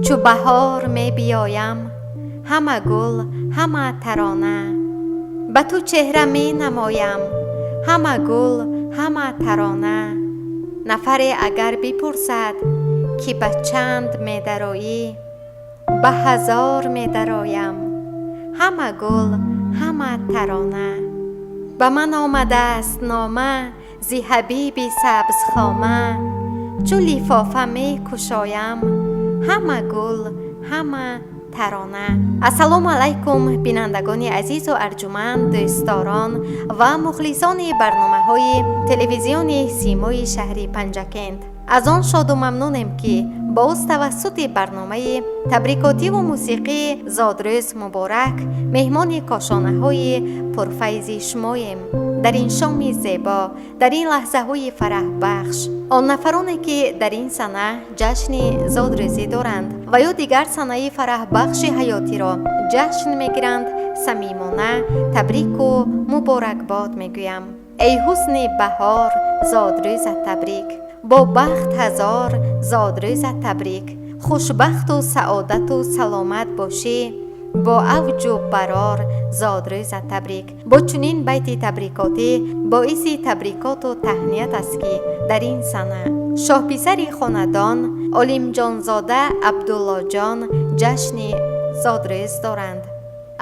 Чу баҳор мебиёям, ҳама гул, ҳама тарона, ба ту чеҳра менамоям, ҳама гул, ҳама тарона. Нафаре агар бипурсад, ки ба чанд медароӣ, ба ҳазор медароям, ҳама гул, ҳама тарона. Ба ман омадааст нома зи ҳабиби сабзхома, чу лифофа мекушоям, ҳама гул, ҳама тарона. Ассалому алайкум, бинандагони азизу арҷуманд, дӯстдорон ва мухлисони барномаҳои телевизиони Симои шаҳри Панҷакент. Аз он шоду мамнунем, ки боз тавассути барномаи табрикотиву мусиқии «Зодрӯз муборак» меҳмони кошонаҳои пурфайзи шумоем. Дар ин шоми зебо, дар ин лаҳзаҳои фараҳбахш, он нафароне, ки дар ин сана ҷашни зодрӯзӣ доранд ва ё дигар санаи фараҳбахши ҳаётиро ҷашн мегиранд, самимона табрику муборакбод мегӯям. Эй ҳусни баҳор, зодрӯзат табрик, бо бахт ҳазор зодрӯзат табрик. Хушбахту саодату саломат бошӣ, бо авҷу барор зодрӯзат табрик. Бо чунин байти табрикотӣ боиси табрикоту таҳният аст, ки дар ин сана шоҳписари хонадон Олимҷонзода Абдуллоҷон ҷашни зодрӯз доранд.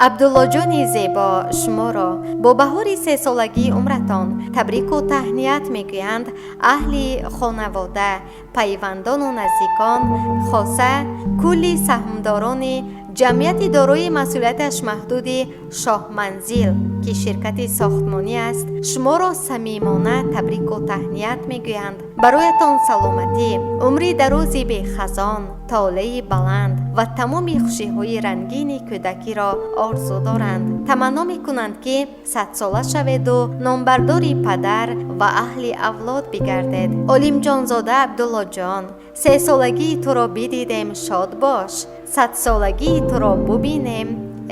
Абдуллоҷони зебо, шуморо бо баҳори сесолагии умратон табрику таҳният мегӯянд аҳли хонавода, пайвандону наздикон, хоса кулли саҳмдорони ҷамъияти дорои масъулияташ маҳдуди «Шоҳманзил», ки ширкати сохтмонӣ аст. Шуморо самимона табрику таҳният мегӯянд. Бароятон саломатӣ, умри дарози бехазон, толеи баланд ва тамоми хушиҳои рангини кӯдакиро орзу доранд. Таманно мекунанд, ки садсола шаведу номбардори падар ва аҳли авлод бигардед. Олимҷонзода Абдуллоҷон, сесолагии туро бидидем, шод бош, садсолагии туро бубинем,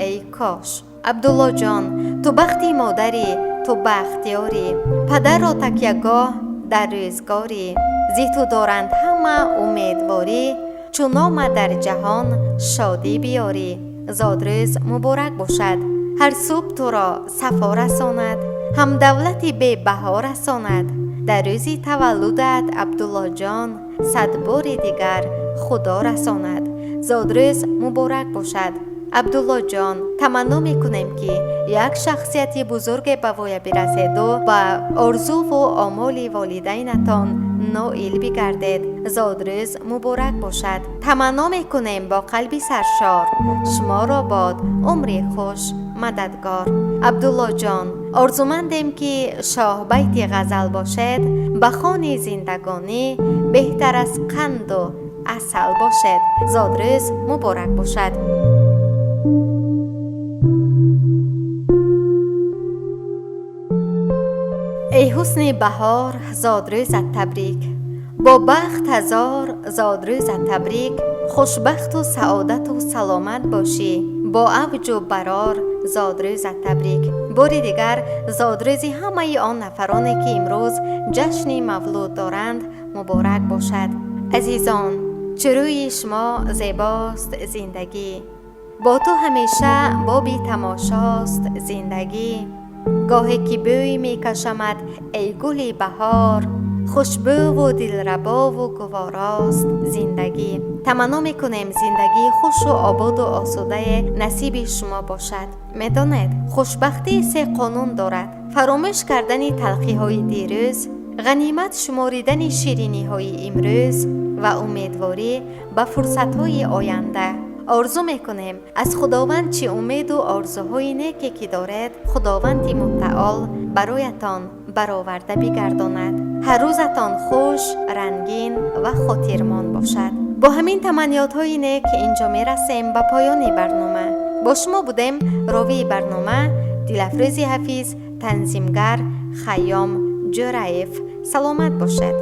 эй кош. Абдуллоҷон, ту бахти модарӣ, ту бахтиёрӣ, падарро такягоҳ дар рӯзгорӣ, зи ту доранд ҳама умедворӣ, чу номат дар ҷаҳон шодӣ биёрӣ. Зодрӯз муборак бошад. Ҳар субҳ туро сафо расонад, ҳам давлати бебаҳо расонад. Дар рӯзи таваллудат, Абдуллоҷон, садбори дигар Худо расонад. Зодрӯз муборак бошад, Абдуллоҷон. Таманно мекунем, ки як шахсияти бузурге ба воя бираседу ба орзуву омоли волидайнатон ноил бигардед. Зодрӯз муборак бошад. Таманно мекунем бо қалби саршор, шуморо бод умри хуш мададгор. Абдуллоҷон, орзумандем, ки шоҳбайти ғазал бошед, ба хони зиндагонӣ беҳтар аз қанду асал бошед. Зодрӯз муборак бошад. Эй ҳусни баҳор, зодрӯзат табрик, бо бахт ҳазор зодрӯзат табрик. Хушбахту саодату саломат бошӣ, бо авҷу барор зодрӯзат табрик. Бори дигар зодрӯзи ҳамаи он нафароне, ки имрӯз ҷашни мавлуд доранд, муборак бошад. Азизон, чу рӯи шумо зебост зиндагӣ, бо ту ҳамеша боби тамошост зиндагӣ. Гоҳе ки бӯй мекашамад, эй гули баҳор, хушбӯву дилрабову гуворост зиндагӣ. Таманно мекунем, зиндагии хушу ободу осудае насиби шумо бошад. Медонед, хушбахтӣ се қонун дорад: фаромӯш кардани талхиҳои дирӯз, ғанимат шуморидани шириниҳои имрӯз ва умедворӣ ба фурсатҳои оянда. Орзу мекунем аз Худованд, чӣ умеду орзуҳои неке ки доред, Худованди Мутаол бароятон бароварда бигардонад. Ҳар рӯзатон хуш, рангин ва хотирмон бошад. Бо ҳамин таманниётҳои нек инҷо мерасем ба поёни барнома. Бо шумо будем ровии барнома Дилафрӯзи Ҳафиз, танзимгар Хайём Ҷӯраев. Саломат бошед.